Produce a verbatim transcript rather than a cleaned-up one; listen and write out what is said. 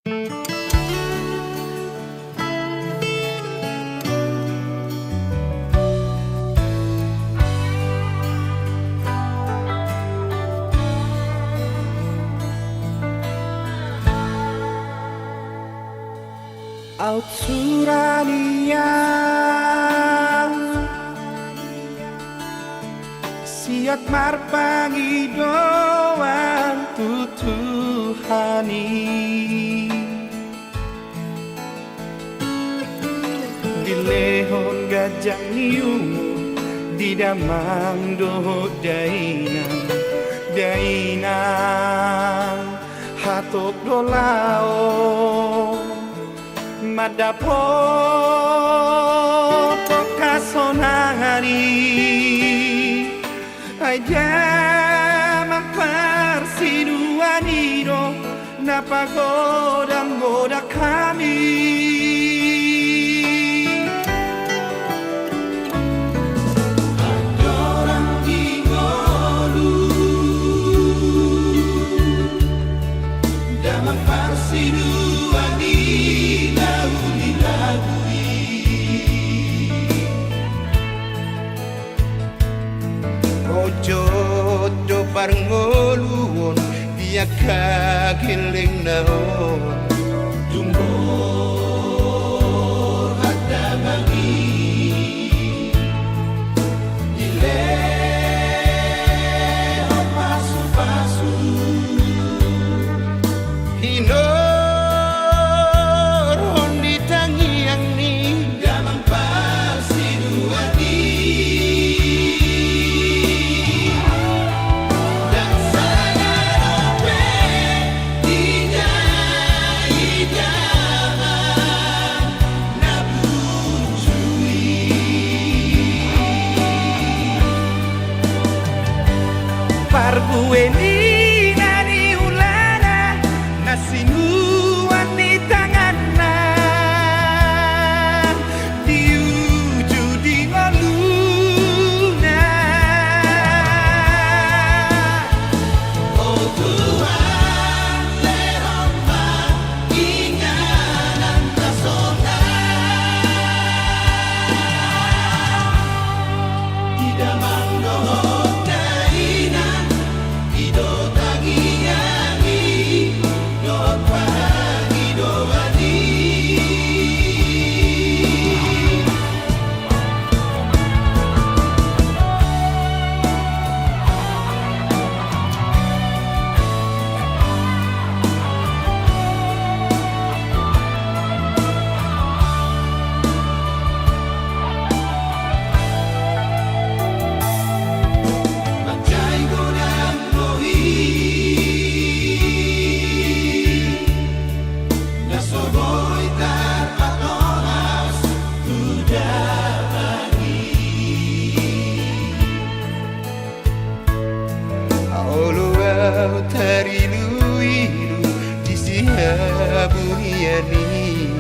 Aut sura ni ahu siat marpangidoan tu Tuhan i. Dilehon ganjang ni umur di damang dohot dainang, dainang hatop do laho mandapothon hasonangan i. Ai damang parsiduan i do na pagodang-godang hami. Andorang di ngolu damang parsiduan i na uli lagu i. Ojot do parngoluon di angka gellengna on. Tung borhat damang i dilehon pasu-pasu. Hinorhon di tangiang ni damang parsiduan i. Ndang sada dope ida-ida damang na burju i. Parbue ni na niulana na sinuan ni tanganna di uju di ngoluna. O Tuhan, lehon ma inganan na sonang. Di damang dohot dainang, i do tangiang i dohot pangidoan i. Manjai godang do i na so boi tarpatoras tu damang i. Olo ahu tarilu-ilu di sihaburian i.